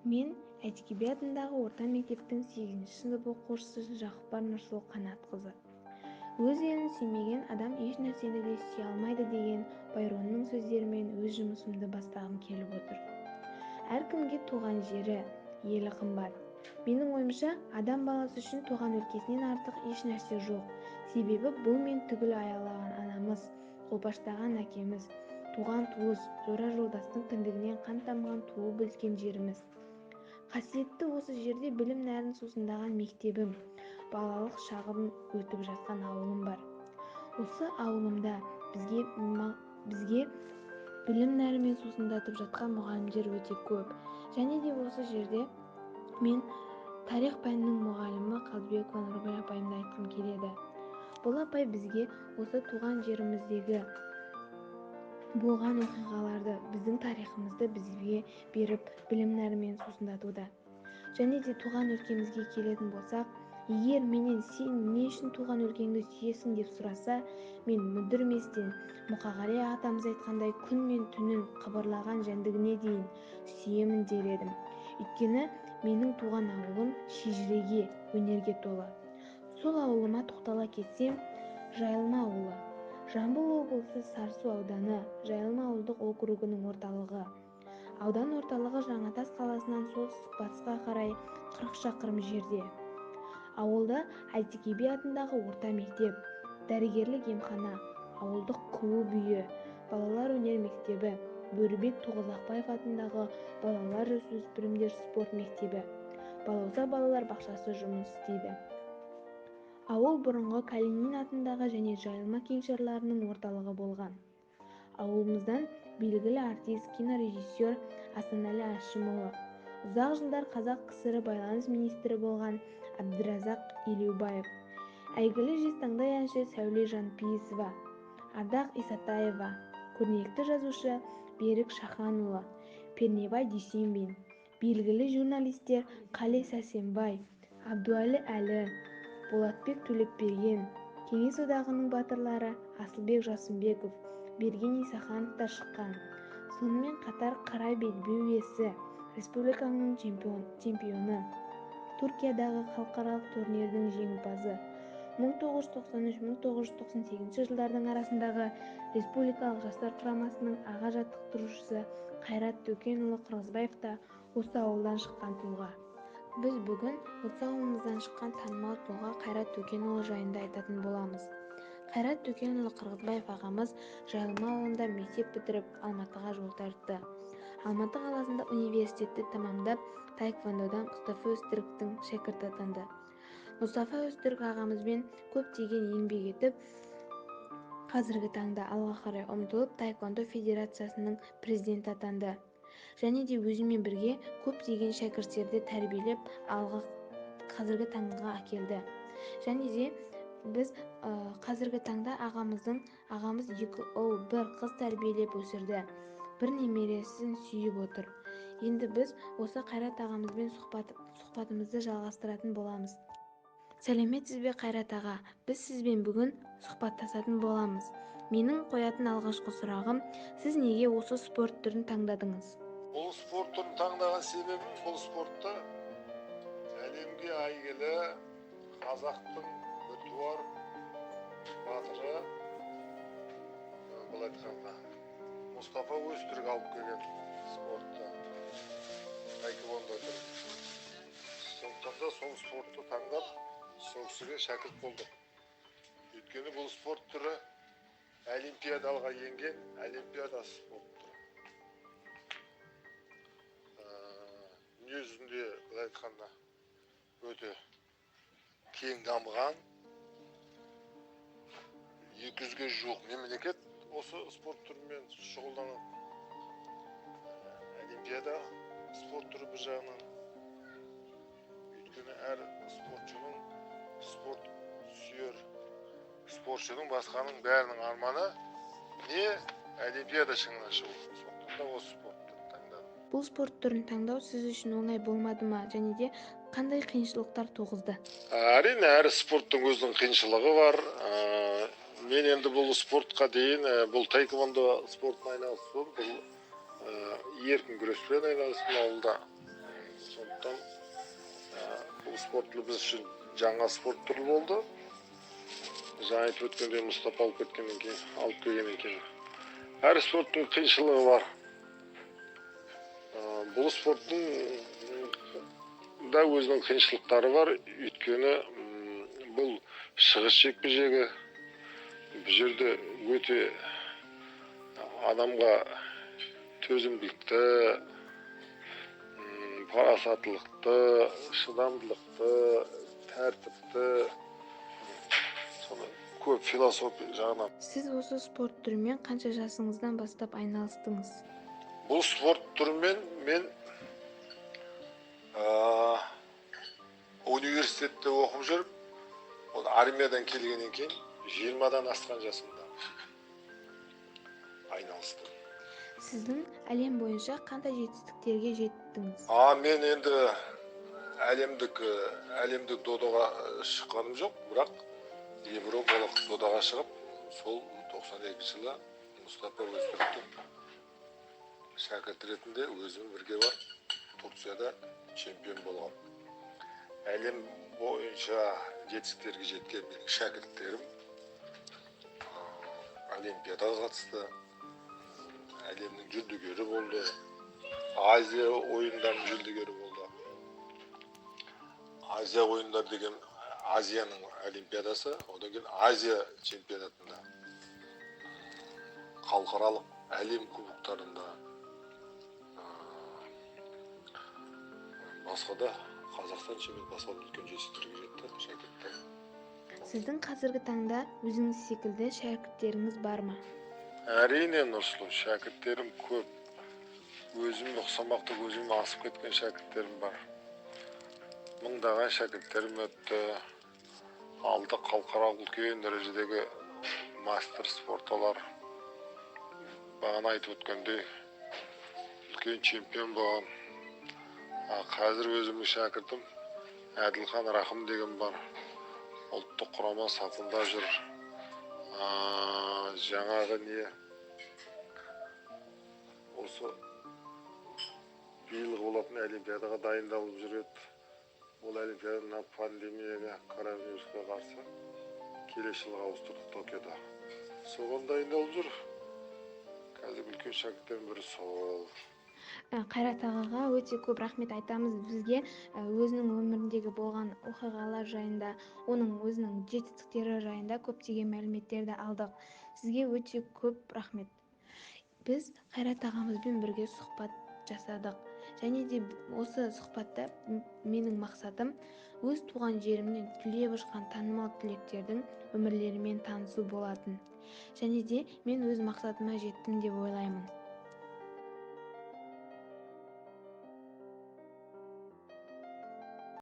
Мен Әйтеке би атындағы орта мектептің 8 сынып оқушысы Жақыпар Нұрсұлу Қанатқызы. Өз елін сүймеген адам еш нәрсені де сүйе алмайды деген Байронның сөздерімен өз жұмысымды бастағым келіп отыр. Әркімге туған жері, елі қымбат. Менің ойымша, адам баласы үшін туған өлкесінен артық еш нәрсе жоқ. Себебі бұл мен түгіл аялаған анамыз, қолпаштаған әкеміз, туған туыс, жора-жолдастың кіндігінен қан тамған туып өскен жеріміз. Қасиетті осы жерде білім нәрін сусындаған мектебім, балалық шағым өтіп жатқан ауылым бар. Осы ауылымда бізге білім нәрімен сусындатып жатқан мұғалімдер өте көп. Және де осы жерде мен тарих пәнінің мұғалімі Қалдыбекова Нұргүл апайымды айтқым келеді. Бұл апай бізге осы туған жеріміздегі болған оқиғаларды, біздің тарихымызды бізге беріп, білім нәрімен сусындатуда. Және де туған өлкемізге келетін болсақ, егер менен сен не үшін туған өлкеңді сүйесің деп сұраса, мен мүдірместен Мұқағали атамыз айтқандай күн мен түнін қыбырлаған жәндігіне дейін сүйемін дер едім. Өйткені менің туған ауылым шежіреге, өнерге толы. Сол ауылыма тоқтала кетсем, Жайылма ауылы. Жамбыл облысы Сарысу ауданы, Жайылма ауылдық округінің орталығы. Аудан орталығы Жаңатас қаласынан солтүстік батысқа қарай 40 шақырым жерде. Ауылда Әйтеке би атындағы орта мектеп, дәрігерлік емхана, ауылдық клуб үйі, балалар өнер мектебі, Бөрібек Тоғызақбаев атындағы балалар жасөспірімдер спорт мектебі, Балауса балалар бақшасы жұмыс істейді. Ауыл бұрынғы Калинин атындағы және Жайылма кеңшарларының орталығы болған. Ауылымыздан белгілі артист, кинорежиссер Асанәлі Әшімұлы, ұзақ жылдар Қазақ КСР байланыс министрі болған Әбдіразақ Елеубаев, әйгілі жезтаңдай әнші Сәуле Жанпейісова, Ардақ Исатаева, көрнекті жазушы Берік Шаханұлы, Пернебай Дүйсенбин, белгілі журналистер Қали Сәрсенбай, Абдуәлі Әлі, Болатбек Төлепберген, Кеңес Одағының батырлары Асылбек Жасымбеков, Берген Исахановтар шыққан. Сонымен қатар қара белбеу иесі, республиканың чемпионы, Түркиядағы халықаралық турнирдің жеңімпазы, 1993-1998 жылдардың арасындағы республикалық жастар құрамасының аға жаттықтырушысы Қайрат Төкенұлы Қырғызбаев та осы ауылдан шыққан тұлға. Біз бүгін осы ауылымыздан шыққан танымал тұлға Қайрат Төкенұлы жайында айтатын боламыз. Қайрат Төкенұлы Қырғызбаев ағамыз Жайылма ауылында мектеп бітіріп, Алматыға жол тартты. Алматы қаласында университетті тамамдап, таэквондодан Мұстафа Өзтүріктің шәкірті атанды. Мұстафа Өзтүрік ағамызбен көптеген еңбек етіп, қазіргі таңда алға қарай ұмтылып, таэквондо федерациясының президенті атанды. Және де өзімен бірге көптеген шәкірттерді тәрбиелеп, алға қазіргі таңға әкелді. Және де біз қазіргі таңда ағамыз 2 ұл, 1 қыз тәрбиелеп өсірді. Бір немересін сүйіп отыр. Енді біз осы Қайрат ағамызбен сұхбатымызды жалғастыратын боламыз. Сәлеметсіз бе, Қайрат аға? Біз сізбен бүгін сұхбаттасатын боламыз. Менің қоятын алғашқы сұрағым, сіз неге осы спорт түрін таңдадыңыз? Бұл спорт түрін таңдаған себебім, бұл спортты әлемге әйгілі қазақтың біртуар батыры, былай айтқанда, Мұстафа Өзтүрік алып келген спортты, таэквондо түрін. Сондықтан да сол спортты таңдап, сол кісіге шәкірт болдық. Өйткені бұл спорт түрі олимпиадалға енген олимпиада спорт түрі. Дүние жүзінде, былай айтқанда, өте кең дамыған, 200-ге жуық мемлекет осы спорт түрімен шұғылданады. Олимпиада спорт түрі бір жағынан. Өйткені әр спортшының, спорт сүйер спортшының, басқаның бәрінің арманы не олимпиада шыңына шығу. Сондықтан да осы спорт түрін таңдадым. Бұл спорт түрін таңдау сіз үшін оңай болмады ма, және де қандай қиыншылықтар туғызды? Әрине, әр спорттың өзінің қиыншылығы бар. Мен енді бұл спортқа дейін, бұл таэквондо спортына айналыстым, бұл еркін күреспен айналыстым ауылда. Бұл спорт түрі біз үшін жаңа спорт түрі болды. Жаңа айтып өткендей, Мұстапа алып кеткеннен кейін, алып келгеннен кейін. Әр спорттың қиыншылығы бар. Бұл спорттың да өзінің қиыншылықтары бар. Өйткені бұл шығыс жекпе-жегі. Бұл жерде өте адамға төзімділікті, парасаттылықты, шыдамдылықты, тәртіпті, соны көп философия жағынан. Сіз осы спорт түрімен қанша жасыңыздан бастап айналыстыңыз? Бұл спорт түрімен мен университетте оқып жүріп, ол армиядан келгеннен кейін 20-дан асқан жасымда айналыстым. Сіздің әлем бойынша қандай жетістіктерге жеттіңіз? Мен енді әлемдік додаға шыққаным жоқ, бірақ европалық додаға шығып, сол 92 жылы Мұстапа Өзтүріктің шәкірт ретінде өзім бірге барып Турцияда чемпион болғам. Әлем бойынша жетістіктерге жеткен менің шәкірттерім олимпиадаға қатысты, әлемнің жүлдегері болды, Азия ойындарының жүлдегері болды. Азия ойындары деген Азияның олимпиадасы, одан кейін Азия чемпионатында, халықаралық әлем кубоктарында, басқа да Қазақстан чемпионаты, басқа да үлкен жетістіктерге жетті шәкірттер. Сіздің қазіргі таңда өзіңіз секілді шәкірттеріңіз бар ма? Әрине, Нұрсұлу, шәкірттерім көп. Өзіме ұқсамақты, өзіме асып кеткен шәкірттерім бар. Мыңдаған шәкірттерім өтті. Алды халықаралық үлкен дәрежедегі мастер спорталар. Бағана айтып өткендей, үлкен чемпион болған. Қазір өзімнің шәкіртім Әділхан Рахым деген бар. Ұлттық құрама сапында жүр. Жаңағы не осы биылғы болатын олимпиадаға дайындалып жүреді. Ол олимпиада мына пандемияға, коронавирусқа қарсы келесі жылға ауыстырдық Токиода. Соған дайындалып жүр. Қазір үлкен шәкірттердің бірі сол. Қайрат ағаға өте көп рахмет айтамыз. Бізге өзінің өміріндегі болған оқиғалар жайында, оның өзінің жетістіктері жайында көптеген мәліметтерді алдық. Сізге өте көп рахмет. Біз Қайрат ағамызбен бірге сұхбат жасадық. Және де осы сұхбатта менің мақсатым өз туған жерімнен түлеп ұшқан танымал түлектердің өмірлерімен танысу болатын. Және де мен өз мақсатыма жеттім деп ойлаймын.